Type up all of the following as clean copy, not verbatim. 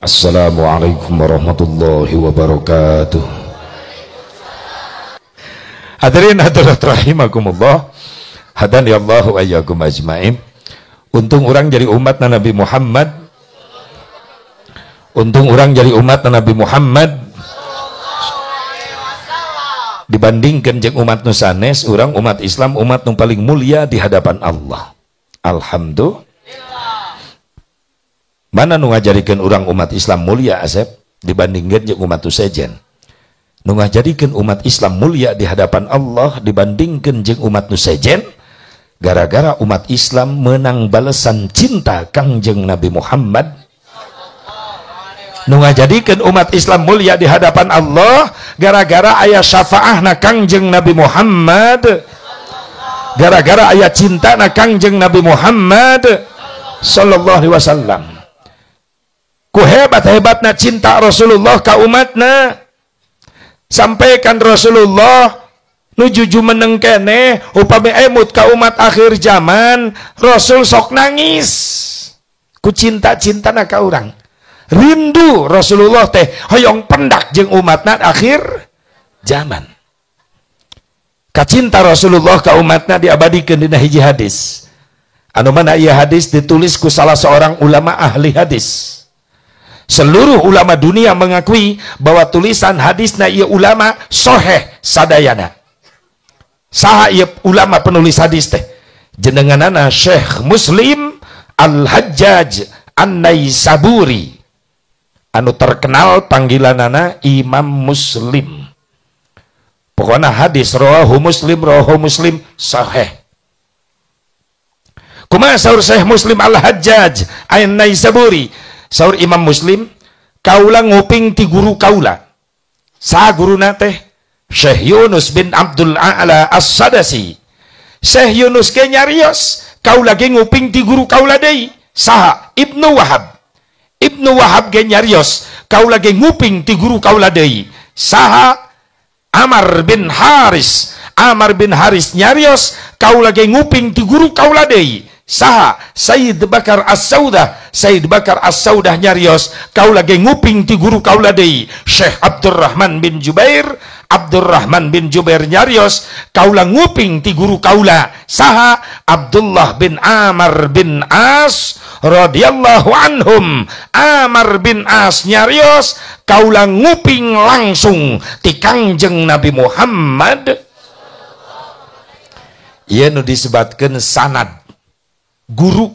Assalamualaikum warahmatullahi wabarakatuh. Hadirin hadirat rahimakumullah. Hadani Allahu ayyakum ajmain. Untung orang jadi umat Nabi Muhammad. Untung orang jadi umat Nabi Muhammad. Dibandingkan jeung umat nu sanes, urang umat Islam umat nu paling mulia di hadapan Allah. Alhamdulillah. Mana nu ngajarikeun urang umat Islam mulia Asep dibandingkan jeung umat nu sejen. Nu ngajarikeun umat Islam mulia di hadapan Allah dibandingkan jeung umat nu sejen, gara-gara umat Islam menang balesan cinta Kangjeng Nabi Muhammad. Nu ngajadikeun umat Islam mulia di hadapan Allah gara-gara aya syafaahna Kangjeng Nabi Muhammad, gara-gara aya cintana Kangjeng Nabi Muhammad sallallahu alaihi wasallam. Ku hebat-hebatna cinta Rasulullah ka umatna, sampaikan Rasulullah nuju jumeneng keneh upami emut ka umat akhir zaman, Rasul sok nangis ku cinta-cintana ka urang. Rindu Rasulullah teh hoyong pendak jeung umatna akhir zaman. Kacinta Rasulullah ka umatna diabadikeun dina hiji hadis. Anu mana ieu hadis ditulis ku salah seorang ulama ahli hadis. Seluruh ulama dunia mengakui bahwa tulisan hadisna ieu ulama soheh sadayana. Saha ieu ulama penulis hadis teh? Jenenganana Syekh Muslim Al-Hajjaj An-Naisaburi, anu terkenal panggilanana Imam Muslim. Pokoknya hadis rawahu Muslim sahih. Kumaha saur Syekh Muslim Al-Hajjaj An-Naisaburi? Saur Imam Muslim, kaula nguping ti guru kaula. Saha guruna teh? Syekh Yunus bin Abdul A'la As-Sadasi. Syekh Yunus ge nyarios, kaula ge nguping ti guru kaula deui. Saha? Ibnu Wahab. Ibnu Wahab ge nyarios, kaula ge nguping ti guru kaula deui. Saha? Amar bin Haris. Amar bin Haris nyarios, kaula ge nguping ti guru kaula deui. Saha? Sayyid Bakar As-Saudah. Sayyid Bakar As-Saudah nyarios, kaula ge nguping ti guru kaula deui. Syekh Abdurrahman bin Jubair. Abdurrahman bin Jubair nyarios, kaula nguping ti guru kaula. Saha? Abdullah bin Amr bin As radhiyallahu anhum. Amr bin As nyarios, kaula nguping langsung ti Kangjeng Nabi Muhammad. Ieu nu disebatkeun sanad guru.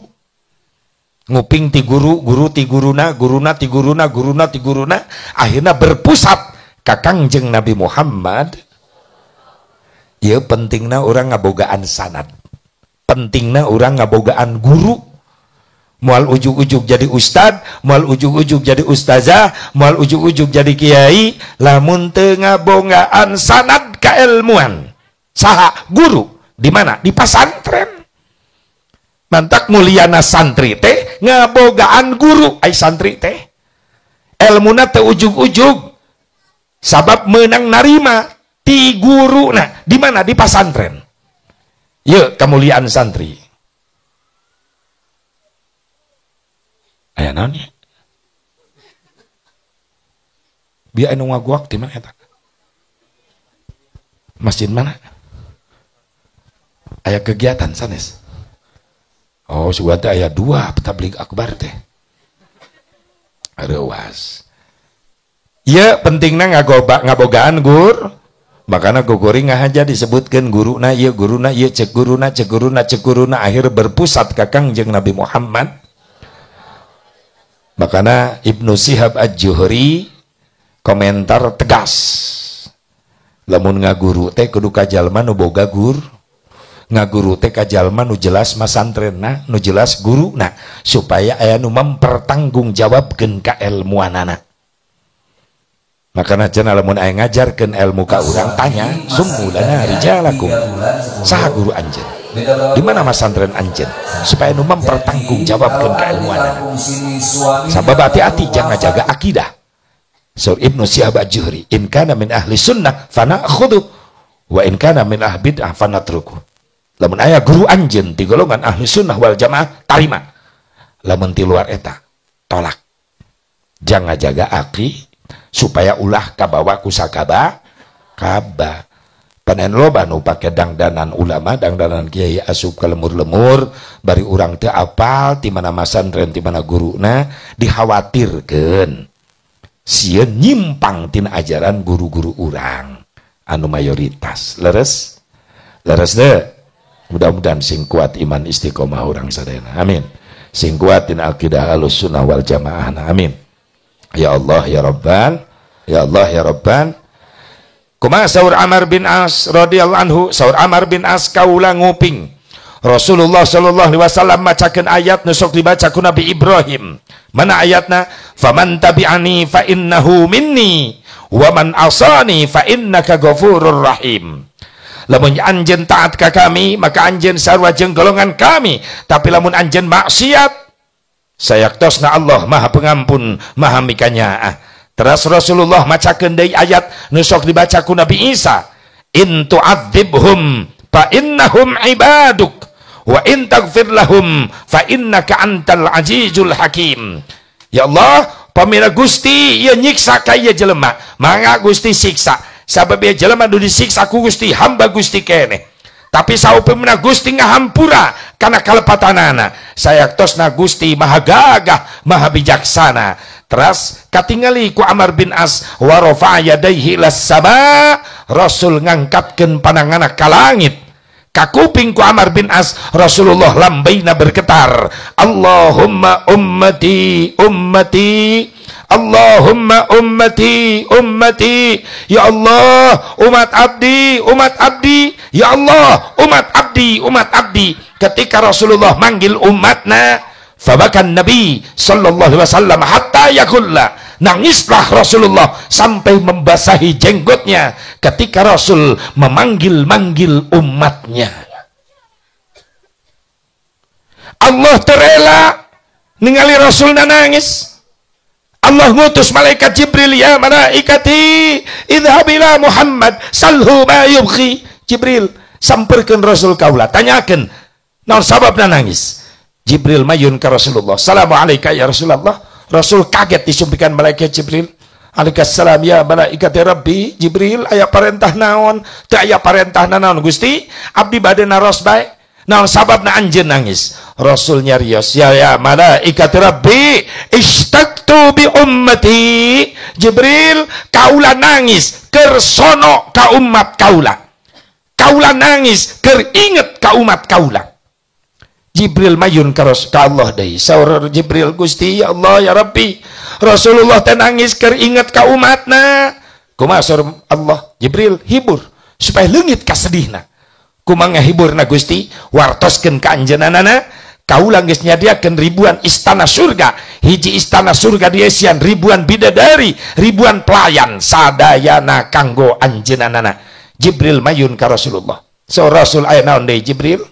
Nguping ti guru, guru ti guruna, guruna ti guruna, guruna ti guruna, akhirna berpusat ka Kangjeng Nabi Muhammad. Ieu pentingna urang ngabogaan sanad, pentingna urang ngabogaan guru. Moal ujug-ujug jadi ustad, moal ujug-ujug jadi ustazah, moal ujug-ujug jadi kiai, lamun teu ngabogaan sanad kailmuan. Saha guru? Di mana? Di pasantren. Mantak muliana santri teh ngabogaan guru. Ai santri teh elmuna teu ujug-ujug, sabab menang narima ti guru. Nah, di mana? Di pasantren. Yeuh kemuliaan santri. Aya naon nya? Bieu anu ngaguak di mana eta? Masjid mana? Aya kegiatan sanes. Oh, sugan teh aya 2 tabligh akbar teh. Reuas. Ieu pentingna ngabogaan gur. Makana gogoring ngahaja disebutkeun guruna ieu, guruna ieu, cek guruna, cek guruna, cek guruna, akhir berpusat ka Kangjeng Nabi Muhammad. Makana Ibnu Sihab Az-Zuhri komentar tegas. Lamun ngaguru teh kudu ka jalma nu boga gur. Ngaguru teh ka jalma nu jelas masantrenna, nu jelas guruna, supaya aya nu mempertanggungjawabkeun kaelmuanana. Makana cenah lamun aya ngajarkeun ilmu ka urang tanya, sumulana rijalakum. Saha guru anjeun? Di mana masantren anjeun? Supaya nu mempertanggungjawabkeun kaelmuanana. Sabab hati-hati jangan jaga akidah. Saur Ibnu Syihab Az-Zuhri, in kana min ahli sunnah fana'khudhu wa in kana min ahli bid'ah fanatruku. Lamun aya guru anjeun ti golongan ahli sunnah wal jamaah tarima, lamun ti luar eta tolak. Jangan jaga aki supaya ulah kabawa ku sakaba kaba. Panen loba nu pake dangdanan ulama, dangdanan kiai asup ka lemur-lemur, bari urang teu apal ti mana masantren ti mana guruna, dikhawatirkeun sieun nyimpang tina ajaran guru-guru urang anu mayoritas. Leres? Leres deh. Mudah-mudahan sing kuat iman istiqomah urang sadayana. Amin. Sing kuat tina aqidah Ahlussunnah wal Jamaah. Amin. Ya Allah ya Rabban, ya Allah ya Rabban. Kumaha saur Amr bin As radhiyallahu anhu, saur Amr bin As kaula nguping Rasulullah sallallahu alaihi wasallam macakeun ayat nu sok dibaca ku Nabi Ibrahim. Mana ayatna? Faman tabi'ani fa innahu minni wa man asani fa innaka ghafurur rahim. Lamun anjeun taat ka kami, maka anjeun sarua jeung golongan kami. Tapi lamun anjeun maksiat, sayaktosna Allah Maha Pengampun, Maha Mikanyaah. Terus Rasulullah macakeun deui ayat nu sok dibaca ku Nabi Isa, in tu'adzibhum fa innahum ibaduk wa in taghfir lahum fa innaka antal azizul hakim. Ya Allah, pamina Gusti ieu nyiksa ka ieu jelema, mangga Gusti siksa. Sabab ieu jelema nu disiksa ku Gusti, hamba Gusti keneh. Tapi saupamina Gusti ngahampura kana kalepatanana, sayaktosna Gusti Maha Gagah, Maha Bijaksana. Teras katingali ku Amr bin As wa rafa'a yadayhi ilas sama, Rasul ngangkatkeun pananganna ka langit. Kakuping ku Amr bin As, Rasulullah lambaina bergetar, Allahumma ummati ummati, Allahumma ummati ummati, ya Allah umat abdi umat abdi, ya Allah umat abdi umat abdi. Ketika Rasulullah manggil umatna, fabakan Nabi sallallahu alaihi wasallam hatta yakulla, nangislah Rasulullah sampai membasahi jenggotnya ketika Rasul memanggil-manggil umatnya. Allah terela ningali Rasulna nangis. Allah ngutus malaikat Jibril, ya malaikati idhab ila Muhammad salhu ma yubkhi. Jibril samperkeun Rasul kaula, tanyakeun naon sababna nangis. Jibril mayun ke Rasulullah, assalamualaikum ya Rasulullah. Rasul kaget disumpikan malaikat Jibril. Alaikassalam ya malaikat ya Rabbi. Jibril, aya parentah naon? Teu aya parentah naon Gusti, abdi bade naros bae. Naon sababna anjeun nangis? Rasul nyarios, ya ya malaikat Rabbi, ishtaqtu bi ummati. Jibril, kaula nangis keur sono ka umat kaula. Kaula nangis keur inget ka umat kaula. Jibril mayun ka Allah deui. Saur Jibril, Gusti ya Allah ya Rabbi, Rasulullah teh nangis keur inget ka umatna. Kumaha saur Allah? Jibril hibur supaya leungit kasedihna. Kumaha ngahiburna Gusti? Wartoskeun ka anjeunana, kaula geus nyadiakeun ribuan istana surga. Hiji istana surga diesian ribuan bidadari, ribuan pelayan sadayana kanggo anjeunana. Jibril mayun ka Rasulullah. Saur Rasul aya naon deui Jibril?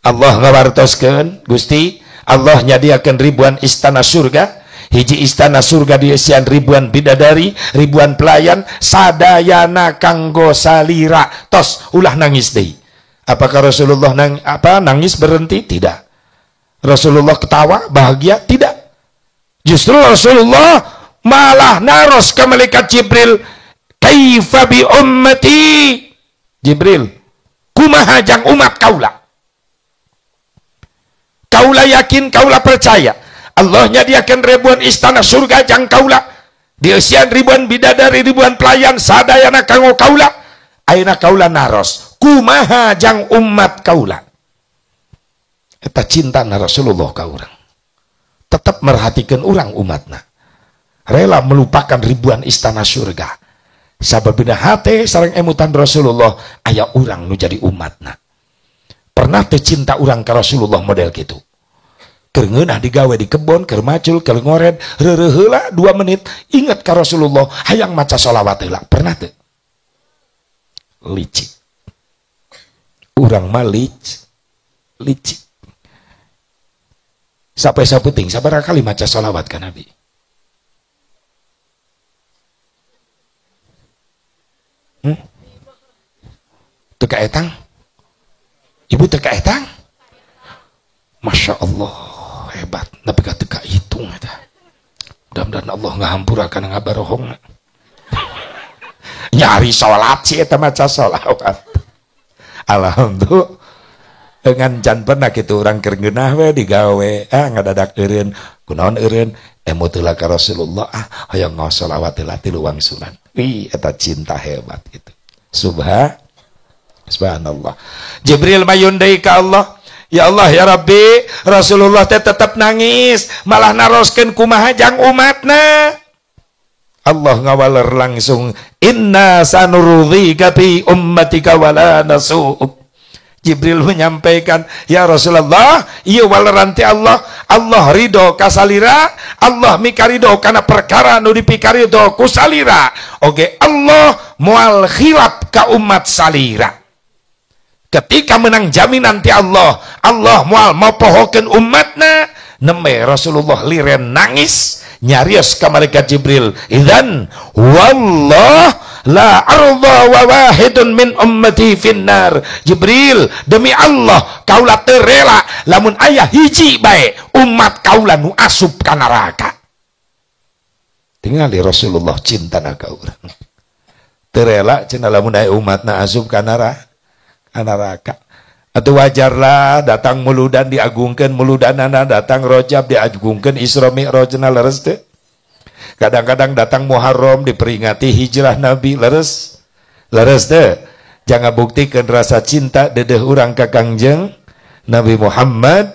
Allah ngawartoskeun, Gusti, Allah nyadiakeun ribuan istana surga. Hiji istana surga diisian ribuan bidadari, ribuan pelayan, sadayana kanggo salira. Tos ulah nangis deui. Apakah Rasulullah nangis berhenti? Tidak. Rasulullah ketawa bahagia? Tidak. Justru Rasulullah malah naros ke malaikat Jibril, kaifa bi ummati? Jibril, kumaha jang umat kaula? Kaula yakin, kaula percaya Allah nyadiakan ribuan istana surga jang kaula, diisian ribuan bidadari, ribuan pelayan sadayana kanggo kaula. Ayeuna kaula naros, kumaha jang umat kaula? Eta cinta na Rasulullah ka urang, tetap merhatikan urang umatna, rela melupakan ribuan istana surga. Sababna hate sareng emutan Rasulullah aya urang nu jadi umatna. Pernah teh cinta urang ka Rasulullah model gitu? Keur ngeunah digawe di kebon, keur macul, keur ngored, reureuh heula 2 menit inget ka Rasulullah, hayang maca sholawat heula. Pernah teu? Licik. Urang mah licik. Sampai saputing sabaraha kali maca sholawat ka Nabi? Teu kaetang? Ibu teu kaetang? Masya Allah, hebat. Tapi ka teu kahitung eta. Mudah-mudahan Allah ngahampura kana ngabarohongna. Nyari salat sih eta maca sholawat. Alhamdulillah. Dengan can pernah kitu urang keur ngeunah we digawe, ngadadak eureun, kunaon eureun, emut heula ka Rasulullah, hoyong ngaos sholawat heula tilu wangsulan. Wih, eta cinta hebat gitu. Subhanallah. Jibril mayun deui ka Allah. Ya Allah ya Rabbi, Rasulullah teh tetep nangis, malah naroskeun kumaha jang umatna. Allah ngawaler langsung, inna sanurudhika fi ummatika wala nasu'uk. Jibril menyampaikan, ya Rasulullah, ieu waleran ti Allah, Allah ridho ka salira, Allah mikarido kana perkara nu dipikarido ku salira. Oge Allah moal khilaf ka umat salira. Ketika menang jaminan ti Allah, Allah moal mopohokeun umatna. Nembe Rasulullah liren nangis nyarios ka malaikat Jibril, idzan wallah la arda wa wahidun min ummati finnar. Jibril, demi Allah kaula teu rela lamun aya hiji bae umat kaula nu asup ka neraka. Tingali Rasulullah cintana ka urang. Teu rela cenah lamun aya umatna asup ka neraka. Atau wajarlah datang muludan diagungkeun muludanana, datang Rajab diagungkeun Isra Mi'rajna, leres teu? Kadang-kadang datang Muharram diperingati hijrah Nabi, leres? Leres teu? Jangan buktikan rasa cinta dedeh urang ka Kangjeng Nabi Muhammad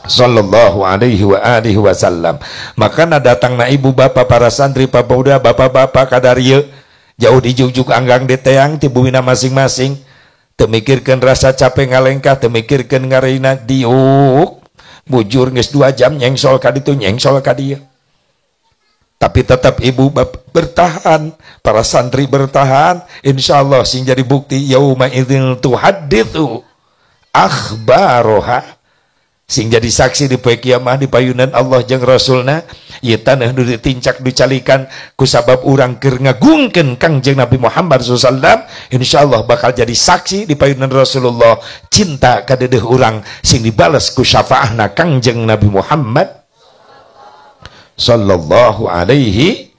sallallahu alaihi wa alihi wasallam. Makana datangna ibu bapak para santri pemuda bapak-bapak kadarieu jauh dijugjug anggang diteang ti bumina masing-masing. Temikirkan rasa capek ngalengkah, temikirkan ngareina diuk bujur geus 2 jam nyengsol ka ditu nyengsol ka dieu. Tapi tetap ibu bapak bertahan, para santri bertahan, insyaallah sing jadi bukti yauma idzin tuhadditsu akhbaroha, sing jadi saksi di poe kiamah di payunan Allah jeung Rasulna, ieu taneuh nu ditincak dicalikan kusabab urang keur ngagungkeun Kangjeng Nabi Muhammad sallallahu alaihi wasallam, insyaallah bakal jadi saksi di payunan Rasulullah cinta ka dedeuh urang sing dibales ku syafaahna Kangjeng Nabi Muhammad sallallahu alaihi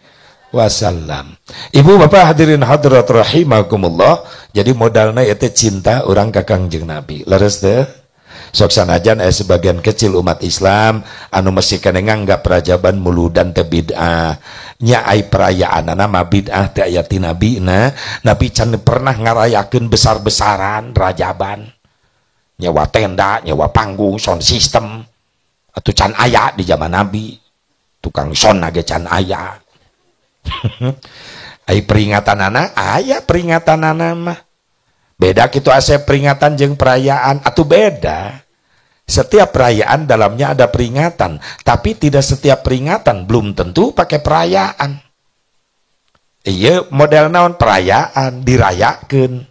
wasallam. Ibu bapak hadirin hadirat rahimakumullah, jadi modalna eta cinta urang ka Kangjeng Nabi. Leres teu? Sok sanajan sebagian kecil umat Islam anu masih kene nganggap rajaban muludan teh bid'ah. Nya ai perayaanana mah bid'ah teh aya ti nabina. Nabi can pernah ngarayakeun besar-besaran rajaban. Nyewa tenda, nyewa panggung, sound system. Atuh can aya di zaman Nabi. Tukang sound ge can aya. Ai peringatanana aya peringatanana mah. Beda kitu asep peringatan jeung perayaan atau beda. Setiap perayaan dalamnya ada peringatan, tapi tidak setiap peringatan belum tentu pakai perayaan. Iya model naon perayaan dirayakeun.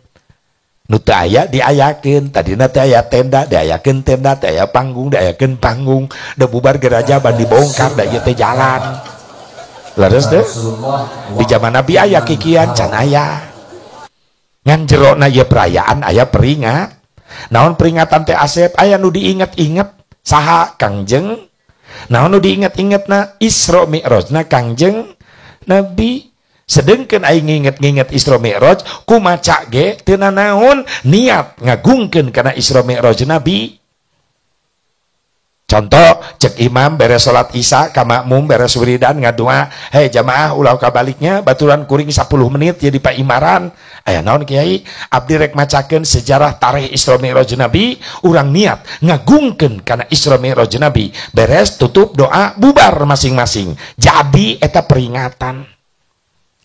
Nu teu aya diayakeun, tadina teu aya tenda diayakeun tenda, teu aya panggung diayakeun panggung, da bubar gerajaban dibongkar da ieu teh jalan. Leres teu? Di zaman Nabi aya kikian can aya. Ngan jerona ieu perayaan aya peringat. Naon peringatan teh asep aya nu diinget-inget saha Kangjeng. Naon nu diinget-ingetna Isra Mi'rajna Kangjeng Nabi. Sedengkeun aing nginget-nginget Isra Mi'raj kumaca ge teu nanaon niat ngagungkeun kana Isra Mi'raj Nabi. Contoh cek imam beres salat isya ka makmum beres wiridan ngadua, hei jamaah ulah kabaliknya baturan kuring 10 menit jadi Pak Imaran. Aya naon kiai abdi rek macakeun sejarah tarikh Isra Mi'raj Nabi, urang niat ngagungkeun kana Isra Mi'raj Nabi, beres tutup doa bubar masing-masing. Jadi eta peringatan.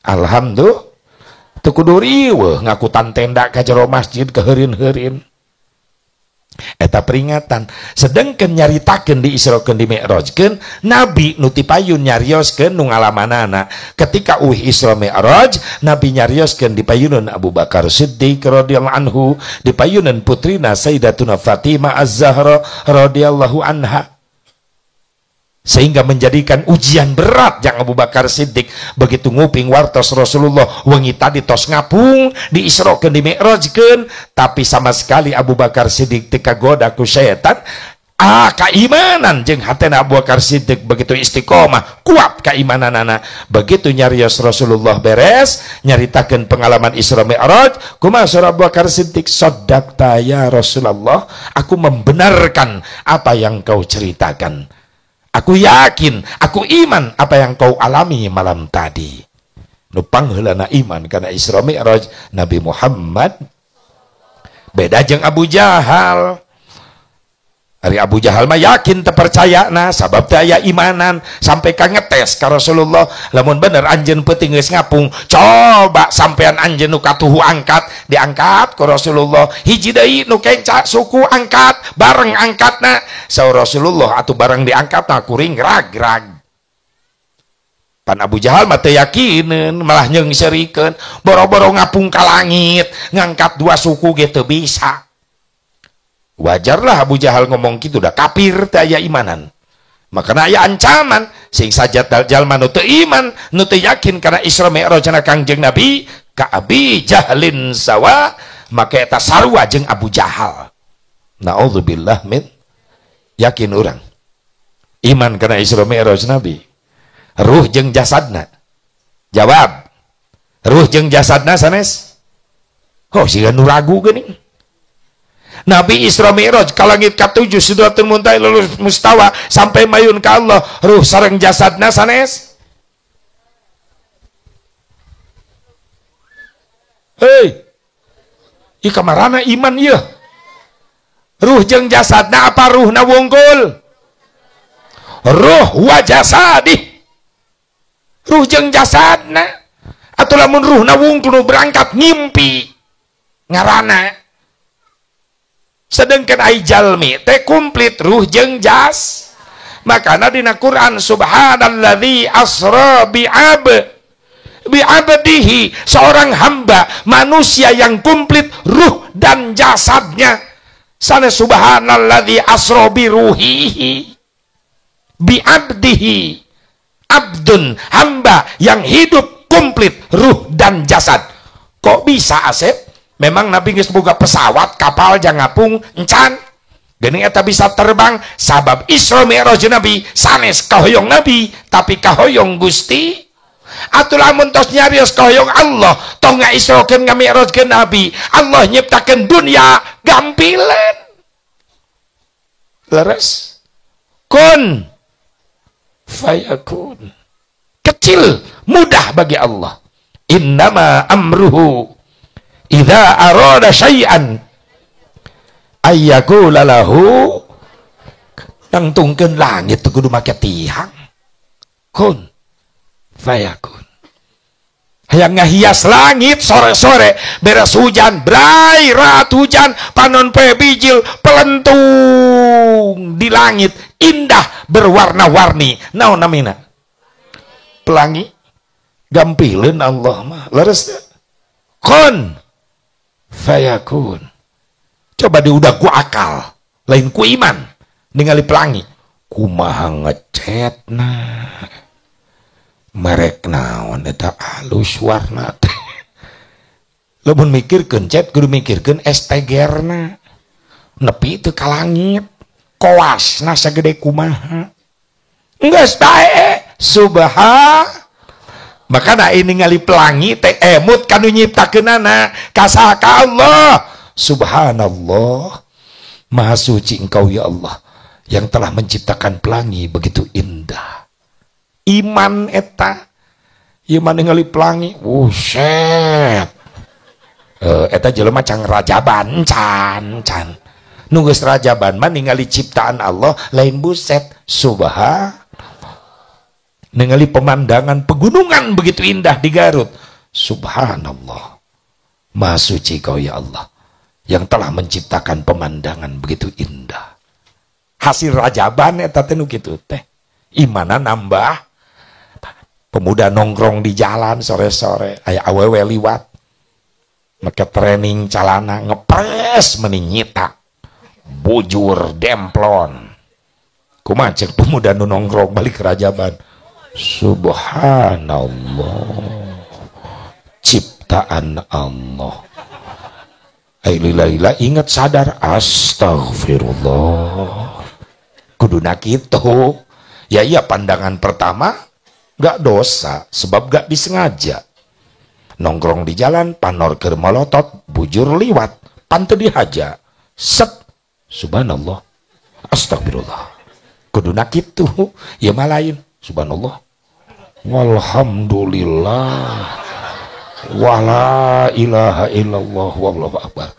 Alhamdulillah teu kudu riweuh ngakutan tenda ka jero masjid keheurin-heurin. Eta peringatan. Sedengkeun nyaritakeun di Israkeun di Mi'rajkeun Nabi nu tipayun nyarioskeun nu ngalamanana. Ketika uih Isra Mi'raj Nabi nyarioskeun di payunan Abu Bakar Siddiq radhiyallahu anhu, di payunan putrina Sayyidatuna Fatimah Az-Zahra radhiyallahu anha. Sehingga menjadikan ujian berat yang Abu Bakar Siddiq begitu nguping wartos Rasulullah wengi tadi tos ngapung di Israkeun di Mi'rajkeun, tapi sama sekali Abu Bakar Siddiq teu kagoda ku setan. Ah, keimanan jeung hatena Abu Bakar Siddiq begitu istiqomah, kuat keimananana. Begitu nyarios Rasulullah beres, nyaritakeun pengalaman Isra Mi'raj, kumaha saur Abu Bakar Siddiq, "Shaddaqta ya Rasulullah, aku membenarkan apa yang kau ceritakan. Aku yakin, aku iman apa yang kau alami malam tadi." Nu pangheulana iman kana Isra Mi'raj Nabi Muhammad. Beda jeung Abu Jahal. Ari Abu Jahal mah yakin terpercaya nah sabab teu aya imanan sampai ka ngetes ka Rasulullah, lamun bener anjeun peuting geus ngapung, coba sampean anjeun nu katuhu angkat, diangkat ku Rasulullah, hiji deui nu kenca suku angkat, bareng angkatna. Saur Rasulullah atuh bareng diangkatna kuring rag-rag. Pan Abu Jahal mah teu yakineun, malah nyeungseurikeun, boro-boro ngapung ka langit, ngangkat dua suku ge teu bisa. Wajarlah Abu Jahal ngomong gitu, dah kafir teu aya imanan. Makana aya ancaman sing sajat jalma nu teu iman, nu teu yakin kana Isra Mi'raj na Kangjeng Nabi, ka Abi Jahlin sawa, maka eta sarua jeung Abu Jahal. Naudzubillah min yakin urang. Iman kana Isra Mi'raj Nabi. Ruh jeung jasadna. Jawab. Ruh jeung jasadna sanes? Oh, siga nu ragu geuning. Nabi Isra Mi'raj ka langit ka-7 Sidratul Muntaha lulus mustawa sampai mayun ka Allah, ruh sareng jasadna sanes? Hei. Ieu kamarana iman ieu? Ruh jeung jasadna apa ruhna wungkul? Ruh wa jasadih. Ruh jeung jasadna. Atuh lamun ruhna wungkul berangkat ngimpi ngarana. Sedangkan ai jalmi teh komplit ruh jeung jas. Makana dina Quran subhanalladzi asra bi'abdihi, seorang hamba manusia yang komplit ruh dan jasadnya. Sana subhanalladzi asra bi ruhihi bi'abdihi, abdun, hamba yang hidup komplit ruh dan jasad. Kok bisa Asep? Memang Nabi geus boga pesawat, kapal jang ngapung encan. Geuning eta bisa terbang sabab Isra Mi'raj Nabi sanes kahoyong Nabi tapi kahoyong Gusti. Atuh lamun tos nyarios kahoyong Allah, tong ngaisrokeun ngami'rajkeun Nabi, Allah nyiptakeun dunia gampilan. Leres. Kun fayakun. Kecil, mudah bagi Allah. Innama amruhu idza arada syai'an ayyaqula lahu, nangtungkeun langit teu kudu make tiang. Kun fayakun. Hayang ngahias langit sore-sore beres hujan, brai rat hujan, panon poe bijil pelentung di langit indah berwarna-warni. Naon namina? Pelangi. Gampileun Allah mah. Leres teu? Kun fayakun. Coba diudak ku akal, lain ku iman. Ningali pelangi, kumaha ngecetna, merek naon eta alus warna teh. Lamun mikirkeun cet kudu mikirkeun estegerna. Nepi teu ka langit, koasna sagede kumaha. Geus bae subha. Makana ini ningali pelangi teh emut kanu nyiptakeunana kasaha ka Allah. Subhanallah, maha suci engkau ya Allah yang telah menciptakan pelangi begitu indah. Iman eta iman ningali pelangi, buset. Eta jelema cang rajaban can can. Nu geus rajaban mah ningali ciptaan Allah lain buset, subhanallah. Ningali pemandangan pegunungan begitu indah di Garut. Subhanallah, maha suci kau ya Allah yang telah menciptakan pemandangan begitu indah. Hasil rajaban eta teh nu kitu teh. Imana nambah. Pemuda nongkrong di jalan sore-sore, aya awewe liwat. Make training calana ngepres meni nyita. Bujur demplon. Kumaha cek pemuda nu nongkrong balik rajaban. Subhanallah, ciptaan Allah. Ai lila-lila ingat sadar, astagfirullah. Kuduna kitu. Ya iya, pandangan pertama gak dosa sebab gak disengaja. Nongkrong di jalan panor keur molotot bujur liwat pan teu dihaja. Set, subhanallah, astagfirullah. Kuduna kitu. Ya mah lain, subhanallah, walhamdulillah, wala ilaha illallah, wallahu akbar.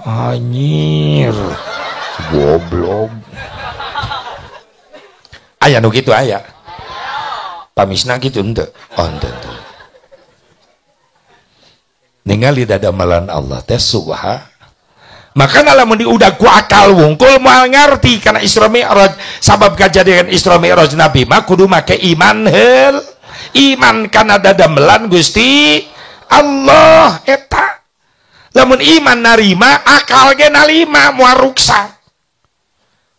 Anjir, goblok. Aya nu kitu aya. Pamisna kitu henteu. Oh henteu henteu. Ningali dadamalan Allah teh subha. Makana lamun diudag ku akal wungkul moal ngarti kana Isra Mi'raj. Sabab kajadian Isra Mi'raj Nabi mah kudu make iman heul. Iman kana dadamelan Gusti Allah eta. Lamun iman narima, akal ge narima moal ruksa.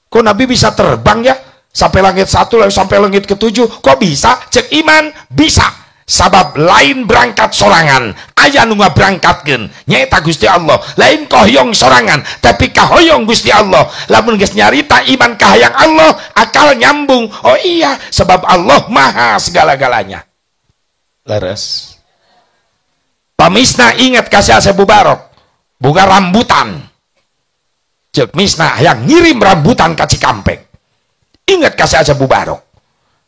Kok Nabi bisa terbang ya? Sampai langit 1 lalu sampai langit ke-7, kok bisa? Cek iman bisa. Sabab lain berangkat sorangan, aya nu ngaberangkatkeun nyaeta Gusti Allah. Lain kahoyong sorangan, tapi kahoyong Gusti Allah. Lamun geus nyarita iman kahayang Allah, akal nyambung. Oh iya, sebab Allah maha segala-galanya. Leres. Pamisna ingat kasih Asep Mubarok, boga rambutan. Cek misna yang ngirim rambutan ka Cikampek. Ingat kasih Asep Mubarok,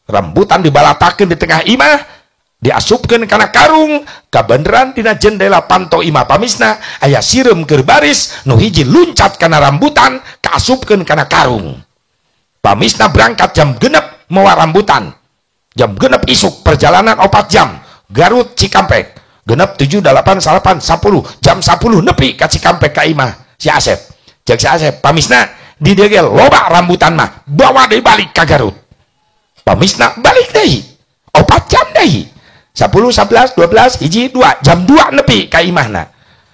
rambutan dibalatakeun di tengah imah, diasupkeun kana karung, kabeneran dina jendela panto imah pamisna aya sireum keur baris, nu hiji luncat kana rambutan, kaasupkeun kana karung. Pamisna berangkat jam 6 mawa rambutan. Jam 6 isuk perjalanan 4 jam Garut Cikampek. 6, 7, 8, 9, 10, jam 10 nepi ka Cikampek ka imah si Asep. Cek si Asep, pamisna di dieu ge loba rambutan mah, bawa deui balik ka Garut. Pamisna balik deui 4 jam deui. 10, 11, 12, 1, 2, jam 2 nepi ka imahna.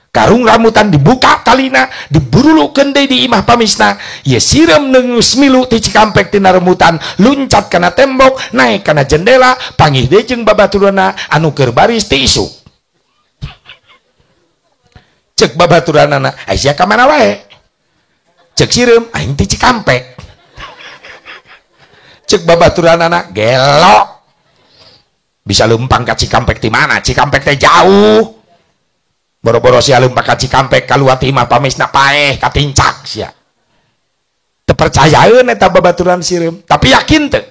Karung rambutan dibuka talina, diburulukeun deui di imah pamisna. Ye sireum neungeus milu ti Cikampek tina rambutan, luncat kana tembok, naik kana jendela, panggih deui jeung babaturana anu keur baris ti isuk. Cek babaturanana, ai sia ka mana wae? Cek sireum, aing ti Cikampek. Cek babaturanana, gelo. Bisa lempang ka Cikampek ti mana? Cikampek teh jauh. Boro-boro sia lempang ka Cikampek kaluar ti imah pamisna paeh katincak sia. Teu percayaeun eta babaturan sireum, tapi yakin teu?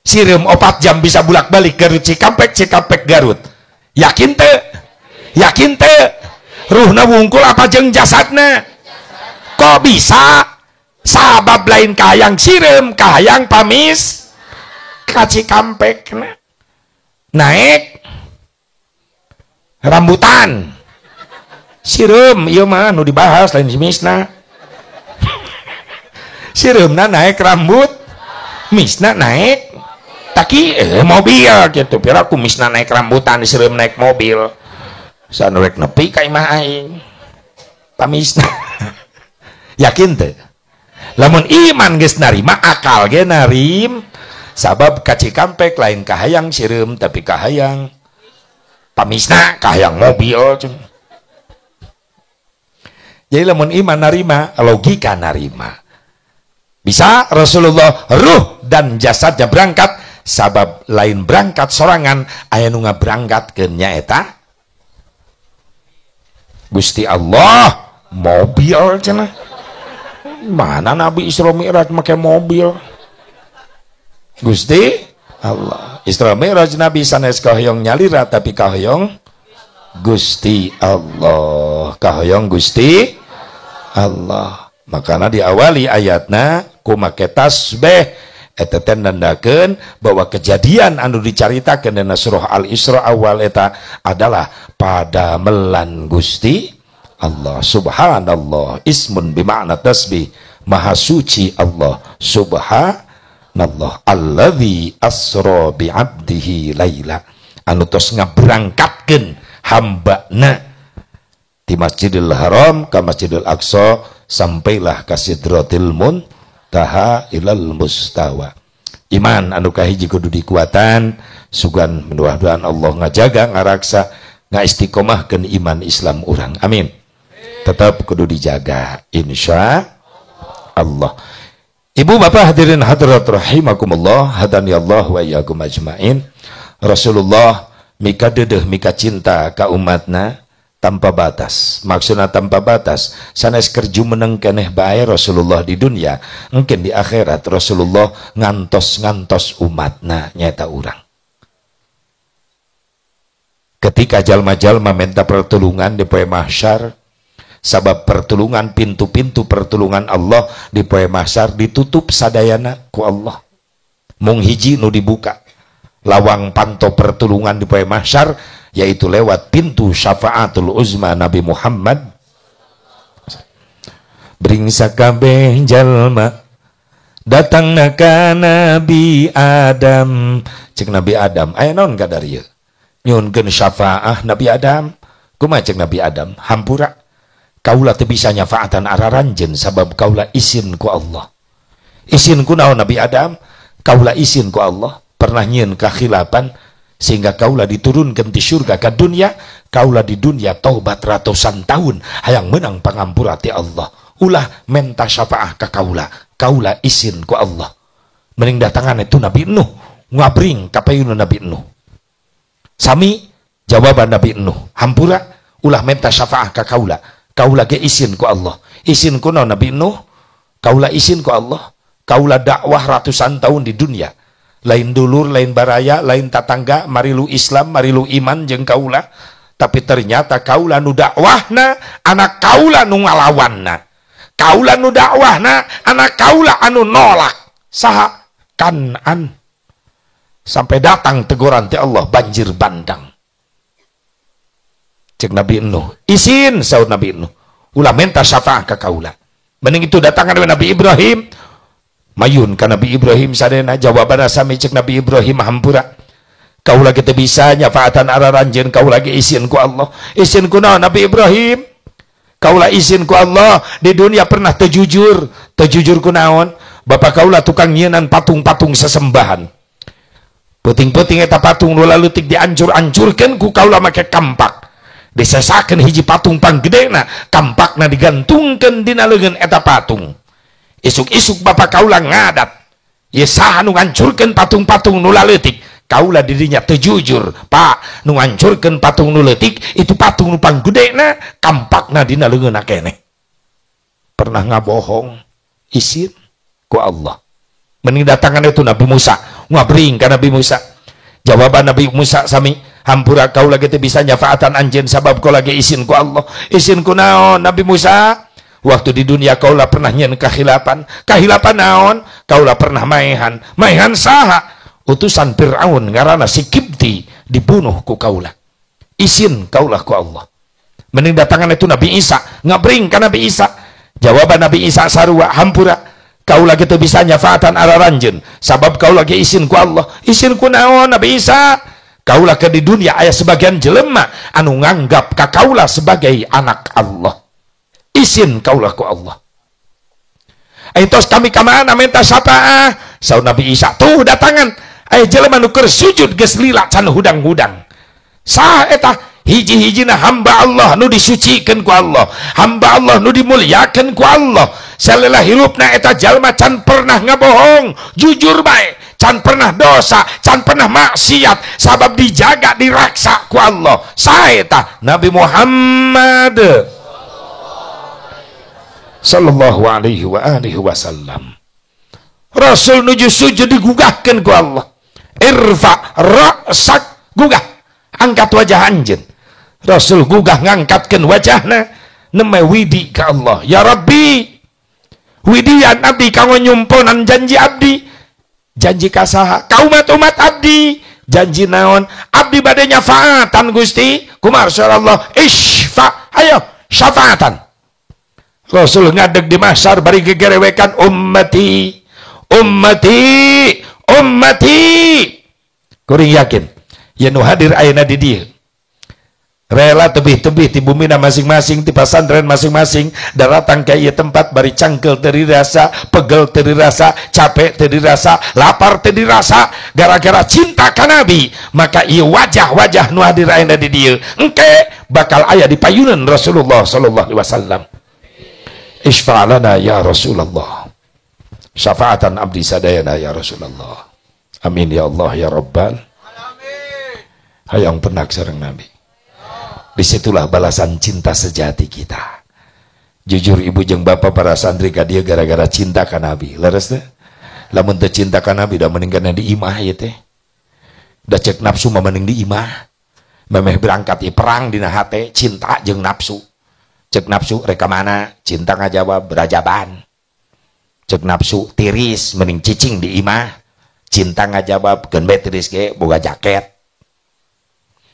Sireum 4 jam bisa bolak-balik Garut Cikampek, Cikampek Garut. Yakin teu? Yakin teu? Ruhna wungkul apa jeung jasadna? Kok bisa? Sabab lain kahayang sireum, kahayang pamis ka Cikampek. Naik rambutan sireum ieu mah nu dibahas lain si misna. Sireumna naik rambut, misna naik taki mobil gitu. Pira ku misna naik rambutan, sireum naik mobil. Sanu rek nepi ka imah aing pamisna. Yakin teu? Lamun iman geus narima, akal ge narim. Sabab ka Cikampek lain kahayang sireum tapi kahayang pamisna, kahayang mobil. Jadi lamun iman narima, logika narima. Bisa Rasulullah ruh dan jasadnya berangkat, sabab lain berangkat sorangan, aya nu ngaberangkatkeun nyaeta Gusti Allah. Mobil cenah. Mana Nabi Isra Mi'raj make mobil? Gusti Allah. Isra Mi'raj Nabi sanes kahoyong nyalira tapi kahoyong Gusti Allah. Kahoyong Gusti Allah. Makana diawali ayatna ku make tasbih. Eta teh nandakeun bahwa kejadian anu dicaritakeun dina surah Al-Isra awal eta adalah pada melan Gusti Allah. Subhanallah, ismun bimakna tasbih, maha suci Allah. Subhanallah alladzi asra bi 'abdihi laila, anu tos ngaberangkatkeun hambana di Masjidil Haram ka Masjidil Aqsa sampailah ka Sidratil Muntaha ilal mustawa. Iman anu kahiji kudu dikuatan, sugan mudah-mudahan Allah ngajaga ngaraksa ngaistiqomahkeun iman Islam urang. Amin. Tetap kudu dijaga insya Allah. Ibu bapak hadirin hadirat rahimakumullah, hadani Allah wa iyyakum ajmain. Rasulullah mika dedeh mika cinta ka umatna tanpa batas. Maksudna tanpa batas, sanes keur jumeneng keneh bae Rasulullah di dunia, engken di akhirat Rasulullah ngantos-ngantos umatna nyaeta urang. Ketika jalma-jalma minta pertolongan di poe mahsyar, sabab pertolongan pintu-pintu pertolongan Allah di poe mahsyar ditutup sadayana ku Allah. Mung hiji nu dibuka lawang panto pertolongan di poe mahsyar, yaitu lewat pintu syafaatul uzma Nabi Muhammad. Bringsa kabeh jalma datangna ka Nabi Adam. Cek Nabi Adam, aya naon kadar ieu? Nyuhunkeun syafaah Nabi Adam. Kumaha cek Nabi Adam? Hampura, kaula teu bisa nyafaatan araranjeun sabab kaula isin ku Allah. Isin ku naon Nabi Adam? Kaula isin ku Allah pernah nyieun kakhilapan sehingga kaula diturunkeun ti surga ka dunia. Kaula di dunia taubat ratusan tahun hayang menang pangampura ti Allah. Ulah menta syafaah ka kaula, kaula isin ku Allah. Mending datangan itu Nabi Nuh, ngabring ka payuna Nabi Nuh. Sami jawaban Nabi Nuh, hampura ulah menta syafaah ka kaula, kaula ge isin ku Allah. Isin ku naon Nabi Nuh? Kaula isin ku Allah, kaula dakwah ratusan tahun di dunia, lain dulur, lain baraya, lain tatangga, marilu Islam, marilu iman jeung kaula, tapi ternyata kaula nu dakwahna anak kaula nu ngalawanna, kaula nu dakwahna anak kaula anu nolak. Saha? Kanan. Sampai datang teguran ti Allah banjir bandang. Cek Nabi Nuh, isin saur Nabi Nuh, ulah menta syafaah ka kaula. Mending itu datangan Nabi Ibrahim, mayun ka Nabi Ibrahim sadena jawabanna sami cek Nabi Ibrahim, hampura kaula kita bisa nyafaatan araranjeun, kaula ge isin ku Allah. Isin ku naon Nabi Ibrahim? Kaula isin ku Allah di dunia pernah teu jujur. Teu jujur ku naon? Bapak kaula tukang nyienan patung-patung sesembahan. Peuting-peuting eta patung nu laleutik diancur-ancurkeun ku kaula make kampak. Disesakeun hiji patung panggedena, kampakna digantungkeun dina leungeun eta patung. Isuk-isuk bapak kaula ngadat, ye saha nu ngancurkeun patung-patung nu laleutik? Kaula dirinya teu jujur, Pak, nu ngancurkeun patung nu leutik itu patung nu panggedena, kampakna dina leungeunna keneh. Pernah ngabohong, isin ku Allah. Mending datangan itu Nabi Musa, ngabring ka Nabi Musa. Jawaban Nabi Musa sami, hampura kaula ge teu bisa nyafaatan anjeun sabab kaula ge isin ku Allah. Isin ku naon Nabi Musa? Waktu di dunia kaula pernah nyieun kahilapan. Kahilapan naon? Kaula pernah maehan. Maehan saha? Utusan Fir'aun ngaranna si Kibti dibunuh ku kaula. Isin kaula ku Allah. Mending datangan itu Nabi Isa, ngabring ka Nabi Isa. Jawaban Nabi Isa sarua, hampura kaula ge teu bisa nyafaatan araranjeun sabab kaula ge isin ku Allah. Isin ku naon Nabi Isa? Kaula ke di dunia aya sebagian jelema anu nganggap ka kaula sebagai anak Allah. Isin kaula ku Allah. Tos kami ka mana minta syafaah? Saur Nabi Isa, tuh datangan aya jelema nu keur sujud geus lila can hudang-hudang. Saha eta? Hiji-hijina hamba Allah nu disucikeun ku Allah, hamba Allah nu dimuliakeun ku Allah. Salelah hirupna eta jalma can pernah ngabohong, jujur bae, can pernah dosa, can pernah maksiat, sabab dijaga diraksa ku Allah. Saha eta? Nabi Muhammad sallallahu alaihi wa alihi wasallam. Rasul nuju sujud digugahkeun ku Allah. Irfa ra'sak, gugah, angkat wajah anjeun. Rasul gugah ngangkatkeun wajahna neme widi ka Allah. Ya Rabbi, widian abdi kanggo nyumponan janji abdi. Janji ka saha? Ka umat-umat abdi. Janji naon? Abdi bade nyafaatan Gusti. Kumaha Allah? Isfa, ayo syafaatan. Rasul ngadeg di mahsyar bari gegerewekan ummati, ummati, ummati. Kuring yakin yen nu hadir ayeuna di dieu rela tebih-tebih ti bumina masing-masing, ti pasantren masing-masing, daratang ka ieu tempat bari cangkel teu dirasa, pegel teu dirasa, capek teu dirasa, lapar teu dirasa, gara-gara cinta ka Nabi. Maka ieu wajah-wajah nu hadir ayeuna di dieu engke bakal aya di payunan Rasulullah sallallahu alaihi wasallam. Isfa' lana ya Rasulullah. Syafaatan abdi sadayana ya Rasulullah. Amin ya Allah ya Rabbal alamin. Hayang penak sareng Nabi. Disitulah balasan cinta sejati kita. Jujur ibu jeung bapak para santri ka dieu gara-gara cinta ka Nabi. Leres teh? Lamun teu cinta ka Nabi da mending di imah ieu teh. Da cek nafsu mah mending di imah. Memeh berangkat ieu perang dina hate cinta jeung nafsu. Cek nafsu rek ka mana? Cinta ngajawab berajaban. Cek nafsu tiris mending cicing di imah. Cinta ngajawab keun bae tiris ge boga jaket.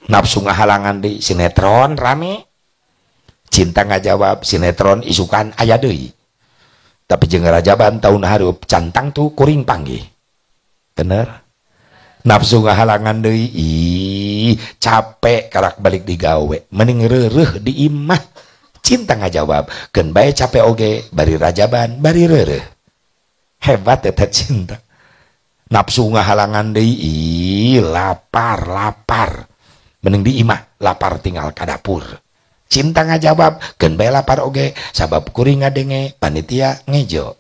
Nafsu ngahalangan di sinetron rame. Cinta ngajawab sinetron isukan aya deui. Tapi jeung rajaban taun hareup cantang tuh kuring panggih. Bener? Nafsu ngahalangan deui, ih capek karak balik digawe, mending reureuh di imah. Cinta ngajawab keun bae capek oge bari rajaban bari reureuh. Hebat eta cinta. Nafsu ngahalangan deui, ih lapar lapar, mending di imah, lapar tinggal ka dapur. Cinta ngajawab keun bae lapar oge sabab kuring ngadenge panitia ngejo.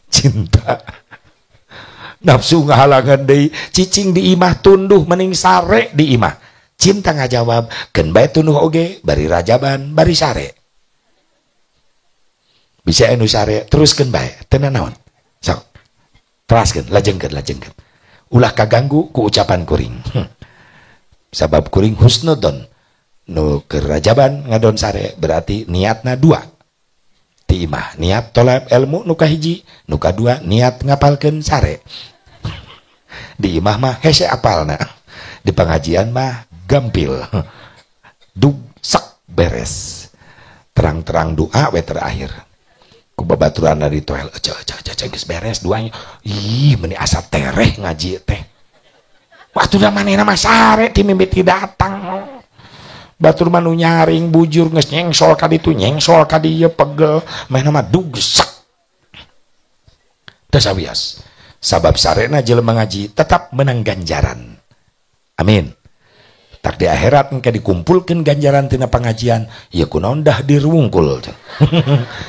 Cinta. Nafsu ngahalangan deui, cicing di imah tunduh mending sare di imah. Cinta ngajawab keun bae tunduh oge bari rajaban bari sare. Bisa anu sare teruskeun bae teu nanaon. Sok. Teraskeun, lajengkeun lajengkeun. Ulah kaganggu ku ucapan kuring. Sabab kuring husnudon nu keur rajaban ngadon sare berarti niatna dua. Ti imah niat tolab ilmu nu kahiji, nu kadua niat ngapalkeun sare. Di imah mah hese apalna. Di pengajian mah gampil. Dug sak beres. Terang-terang doa we terakhir. Ku babaturan dari toel ece ece ece geus beres doanya. Ih meuni asa tereh ngaji teh. Waktu da manehna mah sare ti mimiti datang. Batur mah nu nyaring bujur geus nyengsol ka ditu nyengsol ka dieu pegel manehna mah dugsak. Teu sawias. Sabab sarena jelema ngaji tetap menang ganjaran. Amin. Tak di akhirat engke dikumpulkeun ganjaran tina pengajian, ieu kunaon dah dirungkul.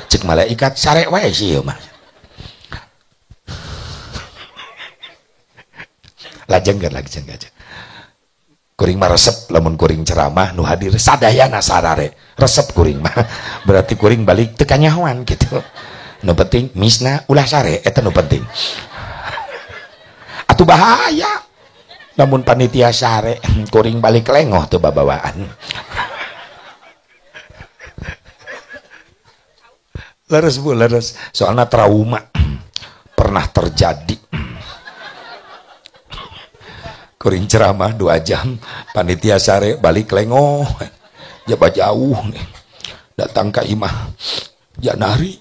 Cek malaikat sare wae sih ieu mah. Lajengkeun lajengkeun. Kuring mah resep lamun kuring ceramah nu hadir sadayana sarare. Resep kuring mah. Berarti kuring balik teu kanyahoan kitu. Nu penting misna ulah sare eta nu penting. Atuh bahaya. Namun panitia sare kuring balik lengoh tuh babawaan. Leres bu, leres. Soalnya trauma pernah terjadi. Kuring ceramah 2 jam, panitia sare balik lengoh, jaba jauh nih. Datang ke imah janari,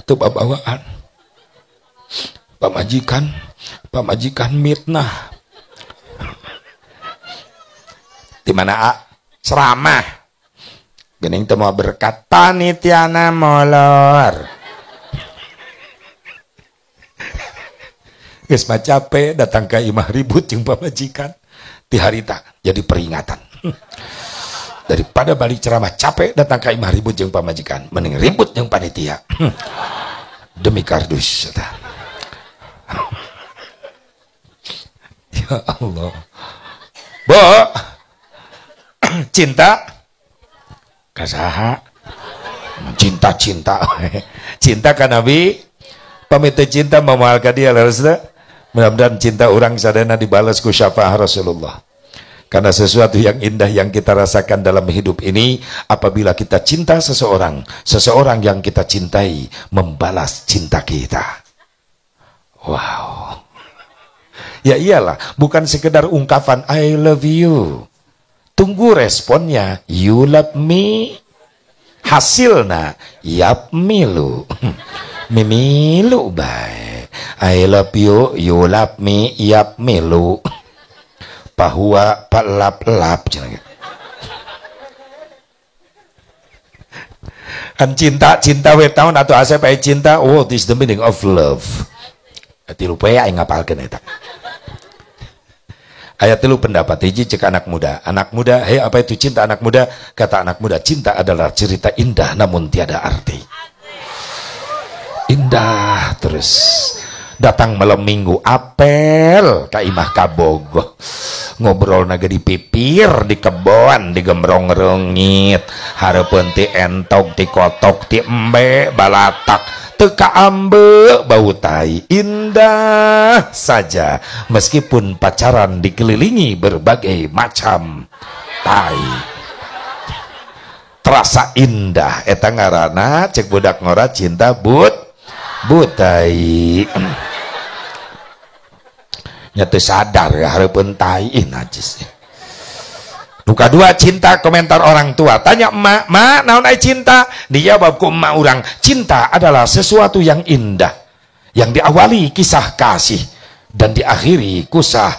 tuh babawaan. Pamajikan mitnah. Di mana a ceramah gening teu moal berkat panitiana molor. Geus mah capek datang ka imah ribut jeung pamajikan ti harita jadi peringatan. Daripada balik ceramah capek datang ka imah ribut jeung pamajikan mending ribut jeung panitia. Demi kardus. Ya Allah. Bo, cinta kasaha? Cinta-cinta. Cinta ka Nabi, pamit cinta moal ka dia leres teu? Mudah-mudahan cinta urang sadayana dibalas ku syafaat Rasulullah. Karena sesuatu yang indah yang kita rasakan dalam hidup ini apabila kita cinta seseorang, seseorang yang kita cintai membalas cinta kita. Wow. Ya iyalah, bukan sekedar ungkapan I love you. Tunggu responnya, you love me. Hasilna, yap milu. Mimilu bae. I love you, you love me, yap milu. Bahwa palap-lap. Kan cinta we tahun atau asep aya cinta, what is the meaning of love? Tilu poe aing ngapalkeun eta. Ayat 3 pendapat hiji cek anak muda. Anak muda, hei apa itu cinta anak muda? Kata anak muda, cinta adalah cerita indah namun tiada arti. Indah terus. Datang malam minggu apel ka imah kabogoh. Ngobrol naga di pipir, di kebon, di gembrong reungit. Hareupeun ti entok, ti kotok, ti embe, balatak. Teka ambe bau tai, indah saja meskipun pacaran dikelilingi berbagai macam tai, terasa indah. Eta ngaranna cek budak ngora cinta butai. Nya teu sadar ya hareupeun tai ih najis. Duka dua cinta komentar orang tua. Tanya emak, "Mak, naon ai cinta?" Dijawab ku emak urang, "Cinta adalah sesuatu yang indah yang diawali kisah kasih dan diakhiri kusah."